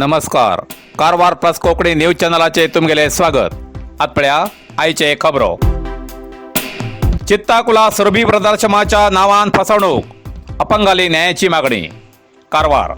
नमस्कार, Karwar plus Konkani news चॅनलाचे तुमगेले स्वागत. आत पळया आयचे खबरो. चित्ताकुला सुरभी वृद्धाश्रमाच्या नावान फसवणूक, अपंगाली न्यायाची मागणी. कारवार.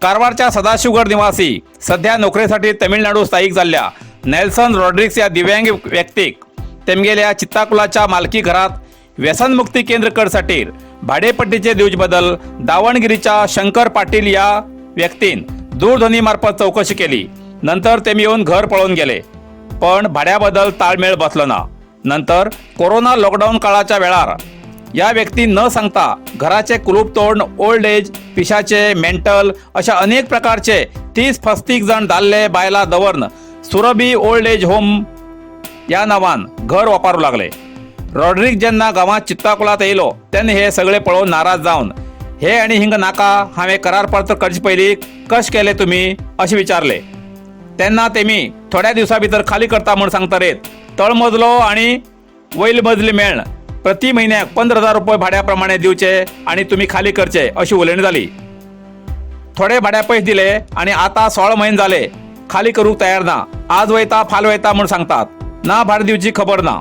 कारवारच्या सदाशिवगड निवासी, सध्या नोकरीसाठी तमिळनाडू स्थायिक जाल्ल्या नेल्सन रॉड्रिक्स या दिव्यांग व्यक्तीक तेमगेल्या चित्ताकुलाच्या मालकी घरात व्यसनमुक्ती केंद्र करसाठी भाडेपट्टीचे दिवचे बदल दावणगिरीच्या शंकर पाटील या व्यक्तीन दूरध्वनी मार्फत चौकशी केली. नंतर तेमी येऊन घर पळून गेले, पण भाड्याबद्दल ताळमेळ बसलो ना. नंतर कोरोना लॉकडाऊन काळाच्या वेळार या व्यक्ती न सांगता घराचे कुलूप तोडून ओल्ड एज, पिशाचे, मेंटल अशा अनेक प्रकारचे 30-35 जण दादले बायला दवਰਨ सुरभी ओल्ड एज होम या नावान घर वापरू लागले. रॉड्रिक जेन्ना गांवांत चित्ताकुलात येयलो तेन्ना हे सगळे पळोवन नाराज जावन, हे आनी हिंग नाका, हांवें करारपत्र करचे पयलीं कशें केलें तुमी, अशें विचारले. तेन्ना तेमी थोड्या दिवसा भितर खाली करता म्हूण सांगतरेत तळमजलो आनी वयल मजली मेळ्ळ प्रति म्हयन्याक 15,000 रुपये भाड्या प्रमाणे दिवचे आनी तुमी खाली करचे, अशी उलोवणी जाली. थोडे भाड्या पयशे दिले आनी आतां 16 म्हयने जाले, खाली करूंक तयार ना. आज वयता, फाल वयता म्हूण सांगतात, ना भाडें दिवची खबर ना.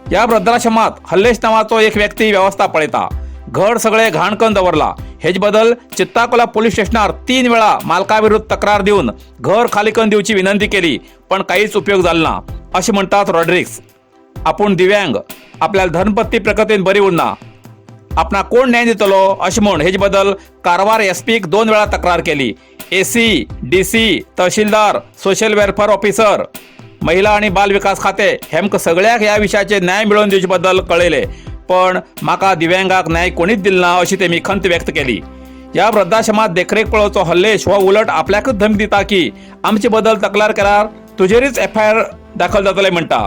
ह्या वृद्धाश्रमात हल्लेश नावाचो एक व्यक्ती वेवस्था पळयता. घर सगळे घाण करून दवरला. हेज बदल चित्ताकोला पोलीस स्टेशनार 3 वेळा मालका विरुद्ध तक्रार दिवन घर खाली करून दिवची विनंती केली, पण काहीच उपयोग झाला ना, असे म्हणतात रॉड्रिक्स. आपूण दिव्यांग, आपल्याला धर्मपत्नी प्रकृतीन बरी उरना, आपणाक कोण न्याय दितलो, अशें म्हूण हेजे बद्दल कारवार एसपीक 2 वेळा तक्रार केली. एसी, डीसी, तहसीलदार, सोशल वेलफेअर ऑफिसर, महिला आणि बाल विकास खाते हेमकां सगळ्याक ह्या विशयाचे न्याय मेळोवन दिवचे बद्दल कळयले, पण म्हाका दिव्यांगाक न्याय कोणीच दिलो ना, अशी तेमी खंत व्यक्त केली. ह्या वृद्धाश्रमात देखरेख पळोवचो हल्लेश हो उलट आपल्याकच धमकी दिता की आमचे बद्दल तक्रार केल्यार तुजेरीच एफआयआर दाखल जातले म्हणटा.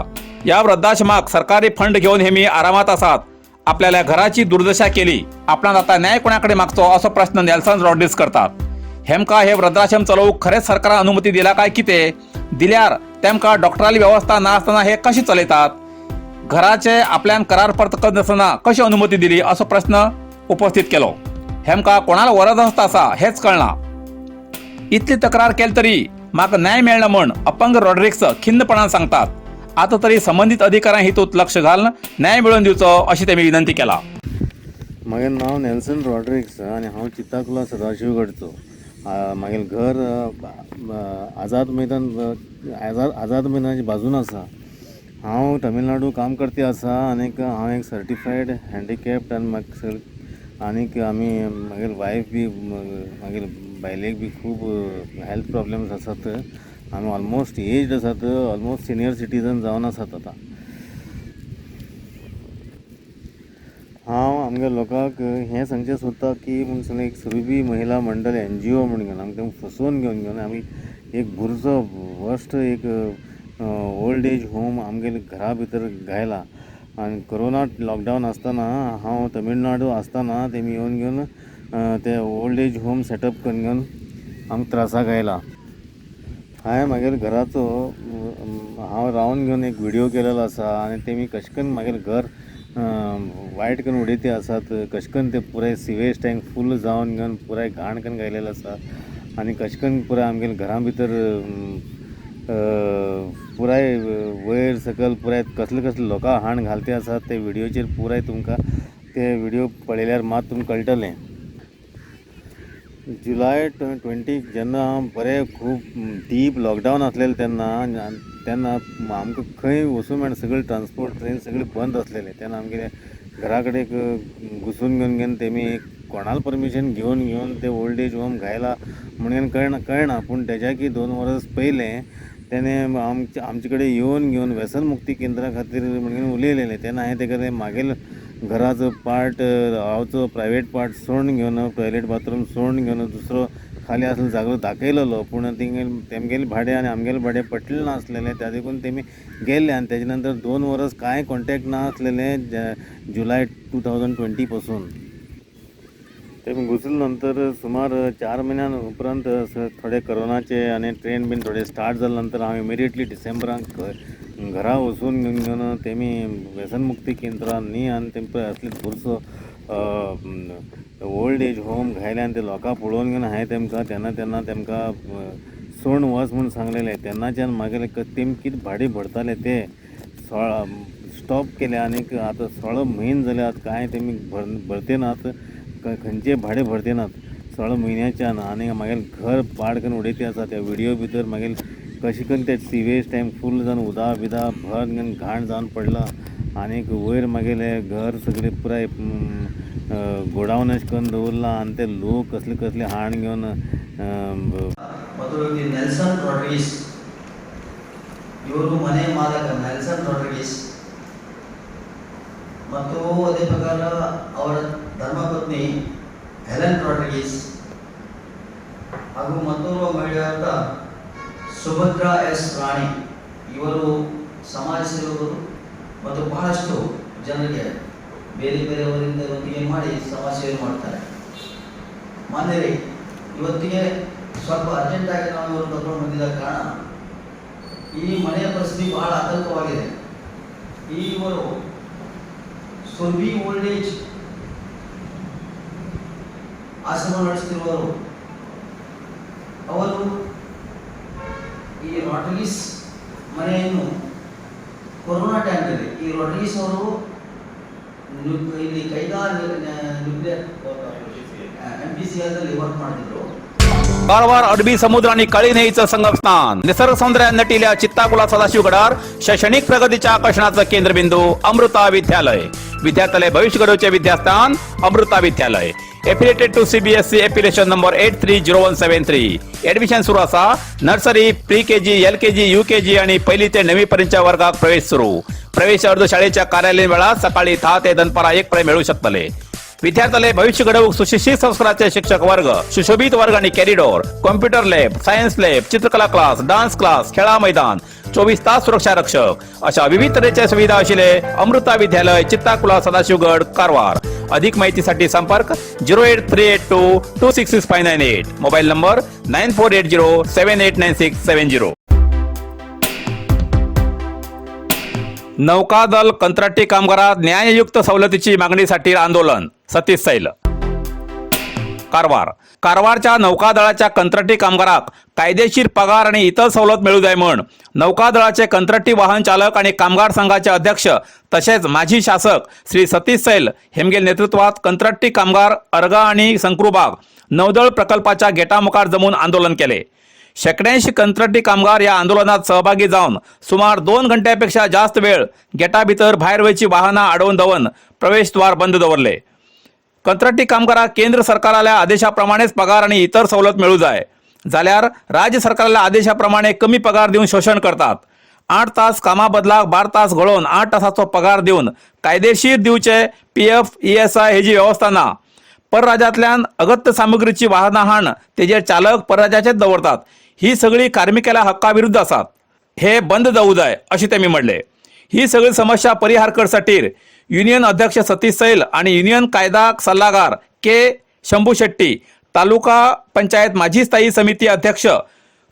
ह्या वृद्धाश्रमाक सरकारी फंड घेवन हेमी आरामात आसात. आपल्याला घराची दुर्दशा केली. आपणाक आता न्याय कोणाकडे मागचो, असो प्रश्न नेल्सन रॉड्रिक्स करतात. हेमका हे वृद्धाश्रम चलोवंक खरेंच सरकारान अनुमती दिला काय कितें? दिल्यार तेमकां डॉक्टराली वेवस्था ना आसतना हे कशें चलयतात? घराचे आपल्यान करारपत्र नासतना कशी अनुमती दिली, असो प्रश्न उपस्थित केलो. हेमकां कोणाला वरदहस्त आसा हेच कळना. इतली तक्रार केली तरी म्हाका न्याय मेळना म्हण अपंग रॉड्रिक्स खिन्नपणान सांगतात. आतां तरी संबंदीत अधिकाऱ्यां हितूंत लक्ष घालून न्याय मेळोवन दिवचो, अशी तेमी विनंती केला. म्हागेलें नांव नेल्सन रॉड्रिक्स आनी हांव चित्ताकुला सदाशिवगडचो. म्हागेलें घर आझाद मैदान, आझाद आझाद मैदानाच्या बाजून आसा. हांव तमिळनाडू काम करती आसा आनीक हांव एक सर्टिफायड हँडिकॅप्ड आनी म्हाका आनीक आमी म्हागेली वायफ बी, म्हागेले बायलेक बी खूब हेल्थ प्रॉब्लम्स आसात. आमी ऑलमोस्ट एज्ड आसात, ऑलमोस्ट सिनियर सिटीजन जावन आसात. आतां हांव आमगे लोकांक हें सांगचें सोदता की म्हूण सांगलें, एक सुरभी महिला मंडळ एनजीओ म्हूण घेवन आमकां फसोवन घेवन घेवन आमी एक बुरसो वर्स्ट एक ओल्ड एज होम आमगेले घरा भितर घायला. आनी कोरोना लॉकडावन आसतना, हांव तमिळनाडू आसतना, तेमी येवन घेवन ते ओल्ड एज होम सेटअप करून घेवन आमकां त्रासाक आयला. हांवें म्हागेले घराचो हांव रावन घेवन एक विडियो केलेलो आसा आनी तेमी कशें करून म्हागेलें घर वायट करून उडयते आसात, कशें करून ते पुराय सिवेज टँक फूल जावन घेवन पुराय घाण करून घायलेलें आसा आनी कशें करून पुराय आमगेले घरा भितर पुराय वयर सकयल पुराय कसले कसले लोकां हाण घालते आसात, ते विडियोचेर पुराय तुमकां ते विडियो पळयल्यार मात तुमकां कळटलें. जुलय 20 जेन्ना बरें खूब डीप लॉकडावन आसलेलें तेन्ना, तेन्ना आमकां खंय वचूं मेळना, सगळें ट्रांसपोर्ट, ट्रेन सगळें बंद आसलेलें. तेन्ना आमगेले घरा कडेन घुसून घेवन घेवन तेमी कोणाल परमिशन घेवन घेवन ते ओल्ड एज होम घायला म्हणून कळना कळना. पूण तेज्याकी 2 वर्स पयलें तेणें आमचे आमचे कडेन येवन घेवन व्यसन मुक्ती केंद्रा खातीर म्हणून उलयलेलें. तेन्ना हांवें तेका मागेल घराचो पार्ट, रावचो प्रायवेट पार्ट सोडून घेवन, टॉयलेट बाथरूम सोडून घेवन दुसरो खाली आसलो जागो दाखयलेलो. पूण थिंग तेमगेलें भाडें आनी आमगेलें भाडें पटलें नासलेलें, त्या देखून तेमी गेल्ले. आनी तेजे नंतर 2 वर्स कांय कॉन्टेक्ट नासलेलें, जुलय 2020 पासून. तेमी घुसले नंतर सुमार 4 म्हयन्यां उपरांत थोडे करोनाचे आनी ट्रेन बीन थोडे स्टार्ट जाले नंतर हांव इमिडिएटली डिसेंबराक घरा वचून घेवन घेवन तेमी व्यसन मुक्ती केंद्रान न्ही आनी तेमकां असले बुरसो ओल्ड एज होम घायले आनी ते लोकां पळोवन घेवन हांवें तेमकां तेन्ना तेन्ना तेमकां सोडून वच म्हूण सांगलेलें. तेन्नाच्यान मागीर तेमी कितें भाडें भरताले ते 16 स्टॉप केले आनीक आतां 16 म्हयने जाले आतां कांय तेमी भरते नात, खंयचे भाडें भरते नात 16 म्हयन्याच्यान. आनी मागीर घर पाड करून उडयते आसा. त्या विडियो भितर मागीर कशें करून ते सिवेज टँक फूल जावन उदक बिदा भर घाण जावन पडला आनीक वयर मागीर घर सगळें पुराय गोडावन अशें करून दवरलां आनी ते लोक कसले कसले हाण घेवन. ಮೊದಲು ನೆಲ್ಸನ್ ರಾಡ್ರಿಗಿಸ್ ಇವರು ಮನೆ ಮಾಲಕ ನೆಲ್ಸನ್ ರಾಡ್ರಿಗಿಸ್ ಮತ್ತು ಅದೇ ಪ್ರಕಾರ ಅವರ ಧರ್ಮಪತ್ನಿ ಹೆಲೆನ್ ರಾಡ್ರಿಗಿಸ್ ಹಾಗೂ ಮತ್ತೋರ್ವ ಮಹಿಳೆಯಾದ ಸುಭದ್ರಾ ಎಸ್ ರಾಣಿ ಇವರು ಸಮಾಜ ಸೇವಕರು ಮತ್ತು ಬಹಳಷ್ಟು ಜನರಿಗೆ ಬೇರೆ ಬೇರೆಯವರಿಂದ ಒತ್ತಿಗೆ ಮಾಡಿ ಸಮಾಜ ಸೇವೆ ಮಾಡ್ತಾರೆ. ಮಾನ್ಯರೇ, ಇವತ್ತಿಗೆ ಸ್ವಲ್ಪ ಅರ್ಜೆಂಟಾಗಿ ನಾವು ಇವರು ಕರ್ಕೊಂಡು ಬಂದಿದ್ದ ಕಾರಣ ಈ ಮನೆಯ ಪರಿಸ್ಥಿತಿ ಬಹಳ ಆತಂಕವಾಗಿದೆ. ಈ ಇವರು ಸುರ್ಭಿ ಓಲ್ಡ್ ಏಜ್ ಆಶ್ರಮ ನಡೆಸುತ್ತಿರುವವರು. ಅವರು ಈ ರಾಡ್ರಿಗಿಸ್ ಮನೆಯನ್ನು ಕೊರೋನಾ ಟೈಮ್ನಲ್ಲಿ ಈ ರಾಡ್ರಿಗಿಸ್ ಅವರು ಇಲ್ಲಿ ಕೈಗಾ ನ್ಯೂಕ್ಲಿಯರ್ NPCL work ಮಾಡ್ತಿದ್ರು. कारवार अरबी समुद्र आणि काळी न्हंयेचं संगमस्थान, निसर्ग सौंदर्यात नटिल्या चित्ताकुला सदाशिवगडार शैक्षणिक प्रगतीच्या आकर्षणाचं केंद्रबिंदू अमृता विद्यालय. विद्यार्थ्यालय भविष्य घडवचे विद्यास्थान अमृता विद्यालय. Affiliated to CBSE, affiliation number 830173. Admission सुरू असा. Nursery, pre KG, LKG, UKG आणि पहिली ते नववी पर्यंतच्या वर्गात प्रवेश सुरू. प्रवेश अर्ज शाळेच्या कार्यालयीन वेळात सकाळी 10 ते दनपारा 1 पर्यंत मिळू शकतले. विद्यार्थ्याले भविष्य घडवूक सुशिक्षित संस्काराचे शिक्षक वर्ग, सुशोभित वर्ग आणि corridor, computer lab, science lab, चित्रकला क्लास, डान्स क्लास, खेळा मैदान, 24 तास सुरक्षा रक्षक अशा विविध तऱ्हेच्या सुविधा असलेले अमृता विद्यालय, चित्ताकुला, सदाशिवगड, कारवार. अधिक माहितीसाठी संपर्क 08382266598, mobile number 9480789670. नौकादल कंत्राटी कामगारात न्याययुक्त सवलतीची मागणीसाठी आंदोलन. सतीश सैल, कारवार. कारवारच्या नौकादळाच्या कंत्राटी कामगाराक कायदेशीर पगार आणि इतर सवलत मिळू जाय म्हण नौकादळाचे कंत्राटी वाहन चालक आणि कामगार संघाचे अध्यक्ष तसेच माजी शासक श्री सतीश सैल हेमगेल नेतृत्वात कंत्राटी कामगार अर्गा आणि संक्रूबाग नौदळ प्रकल्पाच्या गेटामुखार जमून आंदोलन केले. शेकड्यांशी कंत्राटी कामगार या आंदोलनात सहभागी जावन सुमार 2 घंट्यापेक्षा जास्त वेळ गेटा भितर भायर वयची वाहनां आडोवन दवरून प्रवेशद्वार बंद दवरले. कंत्राटी कामगाराक केंद्र सरकाराल्या आदेशाप्रमाणेच पगार आणि इतर सवलत मिळू जाय, जाल्यार राज्य सरकाराल्या आदेशाप्रमाणे कमी पगार दिवन शोशण करतात. 8 तास कामा बदलाक 12 तास घोळोवन 8 तासाचो पगार दिवन कायदेशीर दिवचे पीएफ, ईएसआय हेजी व्यवस्था ना. परराज्यांतल्यान अगत्य सामुग्रीची वाहनां हाण तेजेर चालक परराज्याचेच दवरतात. ही सगळी कार्मिकाल्या हक्का विरुद्ध आसात. हे बंद जाऊ जाय अशें तेमी म्हणलें. ही सगळी समस्या परिहार करसाठी युनियन अध्यक्ष सतीश सैल आणि युनियन कायदा सल्लागार के शंभू शेट्टी, तालुका पंचायत माजी स्थायी समिती अध्यक्ष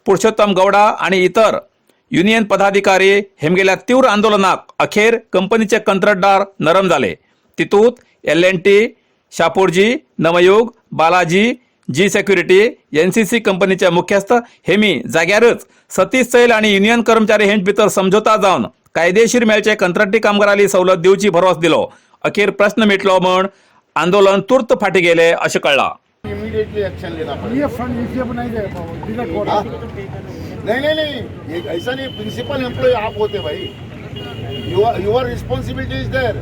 पुरुषोत्तम गौडा आणि इतर युनियन पदाधिकारी हेमगेल्या तीव्र आंदोलनाक अखेर कंपनीचे कंत्राटदार नरम झाले. तितूत LNT, Shapoorji, Navyug, Balaji, जी सेक्युरिटी, एनसीसी कंपनीचे मुख्यस्थ हेमी जाग्यारच सतीश सैल आणि युनियन कर्मचारी हेंच भितर समझोता जावन कायदेशीर मेळचे कंत्राटी कामगारांनी सवलत दिवची भरवस दिलो. अखेर प्रश्न मिटलो म्हण आंदोलन तूर्त फाटी गेले अशें कळ्ळां. इमीडिएटली एक्शन लेना पड़ेगा. ये फंड ईपीएफ नहीं देगा, डिडक्ट हो हाँ? रहा है. नहीं नहीं नहीं, ये ऐसा नहीं. प्रिंसिपल एम्प्लॉय आप होते भाई, your responsibility is there.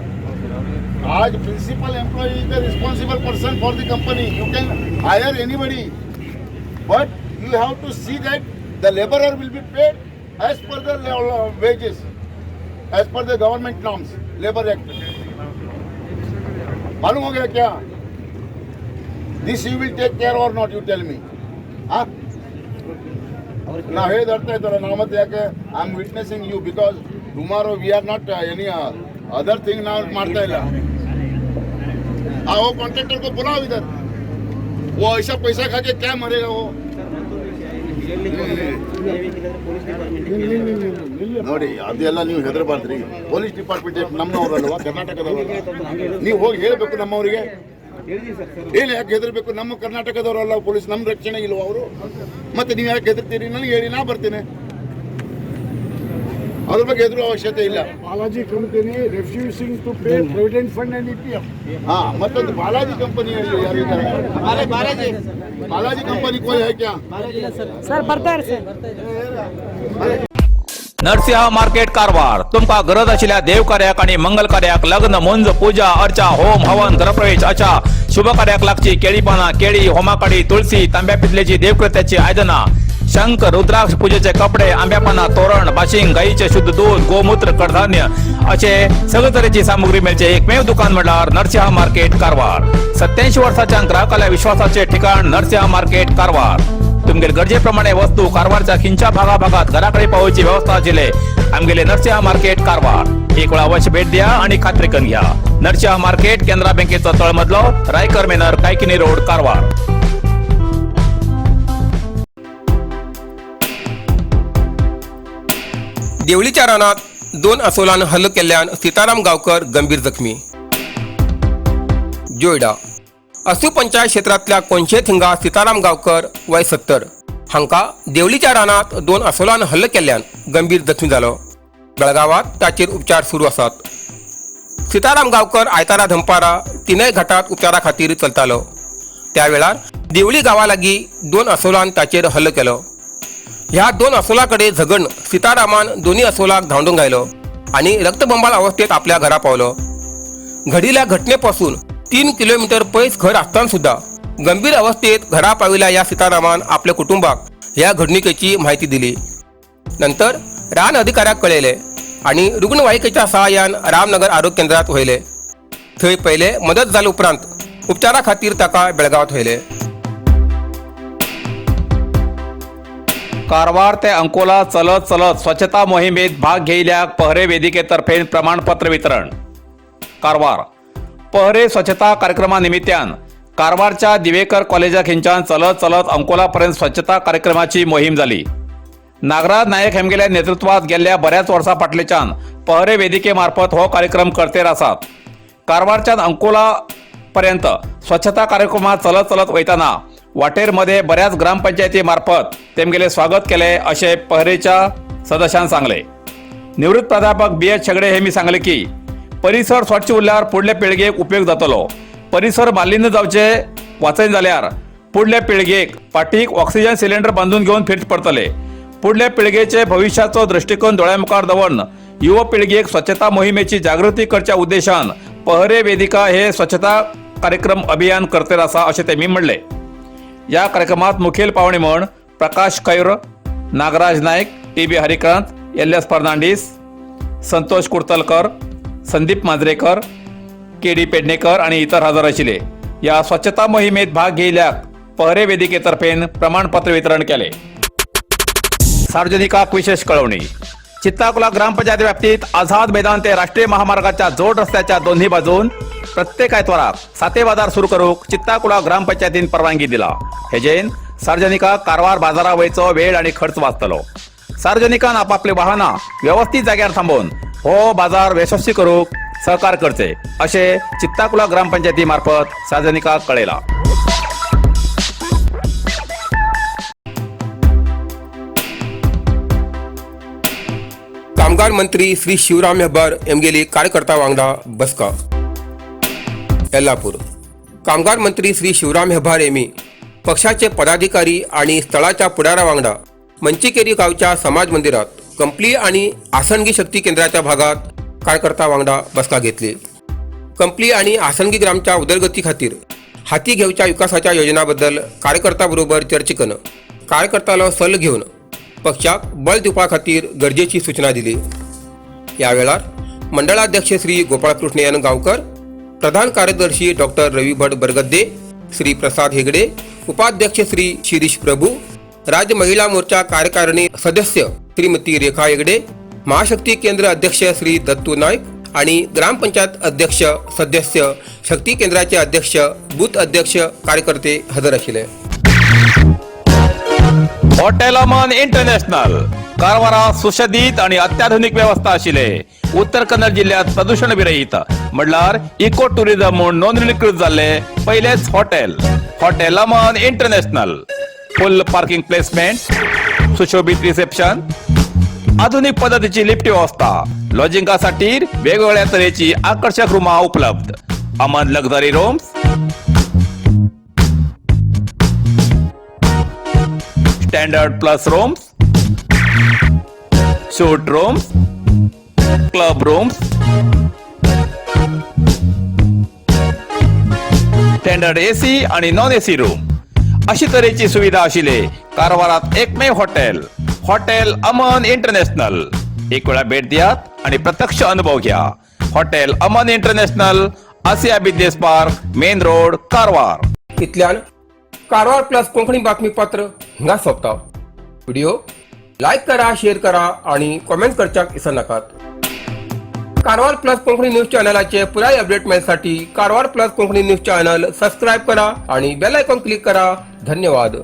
आज principal employee is the responsible person for the company. You can hire anybody, but you have to see that the labourer will be paid as per the wages, as per the government norms, labour act. मालूम हो गया क्या? This you will take care or not, you tell me. हाँ, ನಾವು ಹೇಳಿದ ಅರ್ಥ ಆಯ್ತಲ್ಲ? ನಾವು ಮತ್ತೆ ಯಾಕೆ I am witnessing you, because tomorrow we are not any other thing ನಾವು ಮಾಡ್ತಾ ಇಲ್ಲ. वो कॉन्ट्रैक्टर को बुलाओ इधर. वो ऐसा पैसा खा के क्या मरेगा वो? ನೋಡಿ, ಅದೆಲ್ಲ ನೀವು ಹೆದರಬಾರ್ದ್ರಿ. Police department ನಮ್ಮನವರಲ್ವಾ? ಕರ್ನಾಟಕದವರಲ್ಲ? ನೀವು ಹೋಗಿ ಹೇಳಬೇಕು ನಮ್ಮವರಿಗೆ. ಹೇಳಿ, ಯಾಕೆ ಹೆದರ್ಬೇಕು? ನಮ್ಮ ಕರ್ನಾಟಕದವರಲ್ಲ ಪೊಲೀಸ್, ನಮ್ಮ ರಕ್ಷಣೆ ಇಲ್ವ ಅವರು? ಮತ್ತೆ ನೀವು ಯಾಕೆ ಹೆದರ್ತೀರಿ? ನನಗೆ ಹೇಳಿ, ನಾ ಬರ್ತೇನೆ. ಅದ್ರ ಬಗ್ಗೆ ಹೆದರುವ ಅವಶ್ಯಕತೆ ಇಲ್ಲ. Balaji company refusing to pay provident fund and EPF. ಹಾ, ಮತ್ತೊಂದು ಬಾಲಾಜಿ ಕಂಪನಿಯಲ್ಲಿ ಯಾರು ಇದ್ದಾರೆ? ಬಾಲಾಜಿ ಕಂಪನಿ ಕೋಯ್ ಹೈ ಕ್ಯಾ? ಸರ್ ಬರ್ತಾರೆ ಸರ್. नरसिंह मार्केट कारवार. तुमकां गरज आशिल्ल्या देव कार्याक आनी मंगल कार्याक, लग्न, मुंज, पूजा अर्चा, होम हवन, गृहप्रवेश अशा शुभ कार्याक लागची केळी पानां, केळी, होमाकाडी, तुळसी, तांब्या पितलेची देवकृत्याची आयदनां, शंख, रुद्राक्ष, पूजेचे कपडे, आंब्या पानां, तोरण, बाशिंग, गाईचे शुद्ध दूध, गोमूत्र, कडधान्य असे सगळे तरेची सामुग्री मेळचे एकमेव दुकान म्हणल्यार नरसिंह मार्केट कारवार. 87 वर्साच्या ग्राहकाल्या विश्वासाचे ठिकाण नरसिंह मार्केट कारवार. तुमगेले गरजेप्रमाणे वस्तू कारवारच्या खिंच्या भागाभागात घराकडे पावोवची व्यवस्था आशिल्ले आमगेले नरसिंह मार्केट कारवार. एक वेळा अवश्य भेट द्या आणि खात्री करून घ्या. नरसिंह मार्केट, केनरा बँकेचो तळमजलो, रायकर मेनर, कायकिनी रोड, कारवार. देवळीच्या रानात दोन अस्वलान हल्लो केल्ल्यान सीताराम गावकर गंभीर जखमी. जोयडा असू पंचायत क्षेत्रांतल्या कोनशे थिंगा सीताराम गावकर, वय 70, हांकां देवळीच्या रानात दोन अस्वलान हल्लो केल्ल्यान गंभीर जखमी जालो. बेळगावात ताचेर उपचार सुरू आसात. सीताराम गावकर आयतारा दनपारा तिनय घाटात उपचारा खातीर चलतालो. त्या वेळार देवळी गांवा लागीं दोन अस्वलान ताचेर हल्लो केलो. ह्या दोन अस्वलाकडे झगडून सीतारामान दोन्ही अस्वलाक धांवडून घायलो आणि रक्तबंबाळ अवस्थेत आपल्या घरा पावलो. घडिल्ल्या घटनेपासून 3 किलोमीटर पयस घर आसतना सुद्धा गंभीर अवस्थेत घरा पाविल्ल्या ह्या सीतारामान आपल्या कुटुंबाक ह्या घडणुकेची माहिती दिली. नंतर रान अधिकाऱ्याक कळयले आणि रुग्णवाहिकेच्या सहाय्यान रामनगर आरोग्य केंद्रात व्हयले. थंय पयले मदत जाले उपरांत उपचारा खातीर ताका बेळगांवात व्हयले. कारवार ते अंकोला चलत चलत स्वच्छता मोहिमेत भाग घेयल्याक पहरे वेदिकेतर्फे प्रमाणपत्र वितरण. कारवार. पहरे स्वच्छता कार्यक्रमा निमित्तान कारवारच्या दिवेकर कॉलेजा खिंच्यान चलत चलत अंकोलापर्यंत स्वच्छता कार्यक्रमाची मोहीम जाली. नागराज नायक हेमगेल्या नेतृत्वात गेल्ल्या बऱ्याच वर्सां फाटल्याच्यान पहरे वेदिके मार्फत हो कार्यक्रम करतेर आसात. कारवारच्यान अंकोला पर्यंत स्वच्छता कार्यक्रमात चलत चलत वयताना वाटेर मध्ये बऱ्याच ग्रामपंचायती मार्फत तेमगेले स्वागत केले असे पहरेच्या सदस्यान सांगले. निवृत्त प्राध्यापक बी एच शेगडे हे मी सांगले की परिसर स्वच्छ उरल्यार फुडल्या पिळगेक उपयोग जातलो. परिसर मालिन्य जावचे वाचयन जाल्यार फुडल्या पिळगेक फाटीक ऑक्सिजन सिलिंडर बांदून घेवन फिरचे पडतले. फुडल्या पिळगेचे भविष्याचो दृष्टिकोन दोळ्या मुखार दवरून युव पिळगेक स्वच्छता मोहिमेची जागृती करच्या उद्देशान पहरे वेदिका हे स्वच्छता कार्यक्रम अभियान करतेर आसा अशें तेमी म्हणलें. या कार्यक्रमात मुखेल पावणे म्हण Prakash Kair, Nagraj Naik, T B Harikant, L S Fernandes, Santosh Kurtalkar, Sandeep Manjrekar, K D Pednekar आणि इतर हजर आशिल्ले. या स्वच्छता मोहिमेत भाग घेयल्याक पहरे वेदिकेतर्फेन प्रमाणपत्र वितरण केले. सार्वजनिकाक विशेष कळवणी. चित्ताकुला ग्रामपंचायत व्याप्तीत आझाद मैदान ते राष्ट्रीय महामार्गाच्या जोड रस्त्याच्या दोन्ही बाजून प्रत्येक आयतवाराक साते बाजार सुरू करूक चित्ताकुला ग्रामपंचायतीन परवानगी दिला. हेजेन सार्वजनिकाक कारवार बाजारा वयचो वेळ आणि खर्च वाचतलो. सार्वजनिकान आपापली वाहनां व्यवस्थित जाग्यार थांबोवन हो बाजार यशस्वी करूक सहकार करचे असे चित्ताकुला ग्रामपंचायती मार्फत सार्वजनिकाक कळयला. कामगार मंत्री श्री शिवराम हेब्बार एमगेली कार्यकर्ता वांगडा बसका. येल्लापूर. कामगार मंत्री श्री शिवराम हेब्बार एमी पक्षाचे पदाधिकारी आणि स्थळाच्या पुढाऱ्या वांगडा मंचिकेरी गावच्या समाज मंदिरात कंपली आणि आसनगी शक्ती केंद्राच्या भागात कार्यकर्ता वांगडा बसका घेतली. कंपली आणि आसनगी ग्रामच्या उदरगती खातीर हाती घेवच्या विकासाच्या योजनाबद्दल कार्यकर्ता बरोबर चर्चा करून कार्यकर्त्यालो सल्लो घेवन पक्षाक बळ दिवपा खातीर गरजेची सूचना दिली. या वेळार मंडळाध्यक्ष श्री गोपाळकृष्ण एन गावकर, प्रधान कार्यदर्शी डॉक्टर रवी भट बरगद्दे, श्री प्रसाद हेगडे, उपाध्यक्ष श्री शिरीष प्रभू, राज्य महिला मोर्चा कार्यकारिणी सदस्य श्रीमती रेखा हेगडे, महाशक्ती केंद्र अध्यक्ष श्री दत्तू नाईक आणि ग्रामपंचायत अध्यक्ष, सदस्य, शक्ती केंद्राचे अध्यक्ष, बूथ अध्यक्ष, कार्यकर्ते हजर आशिल्ले. हॉटेल अमन इंटरनॅशनल. कारवारात सुशोभित आणि अत्याधुनिक व्यवस्था आशिल्ले, उत्तर कन्नड जिल्ह्यात प्रदूषण विरहित म्हणल्यार इको टुरिझम म्हूण नोंदणीकृत जाल्ले पयलेच hotel, hotel Aman international. Full parking placement, सुशोभित रिसेप्शन, आधुनिक पद्धतीची लिफ्ट व्यवस्था, लॉजिंगासाठी वेगवेगळ्या तऱ्हेची आकर्षक रूमा उपलब्ध. Aman luxury rooms, standard plus rooms, suite rooms, club rooms, standard AC आणि नॉन एसी रूम अशी तऱ्हेची सुविधा आशिल्ले कारवारात एकमेव हॉटेल, हॉटेल अमन इंटरनॅशनल. एक वेळा भेट दियात आणि प्रत्यक्ष अनुभव घ्या. Hotel Aman international, Asia business park, main road, Karwar. इतल्यान कारवार प्लस कोंकणी बातमीपत्र हिंगा सोंपता. व्हिडिओ लायक करा, शेअर करा आणि कॉमेंट करच्याक विसरनाकात. कारवार प्लस कोंकणी न्यूज चॅनलाचे पुराय update मेळसाठी Karwar plus Konkani news channel subscribe करा आणि बेल आयकॉन क्लिक करा. धन्यवाद.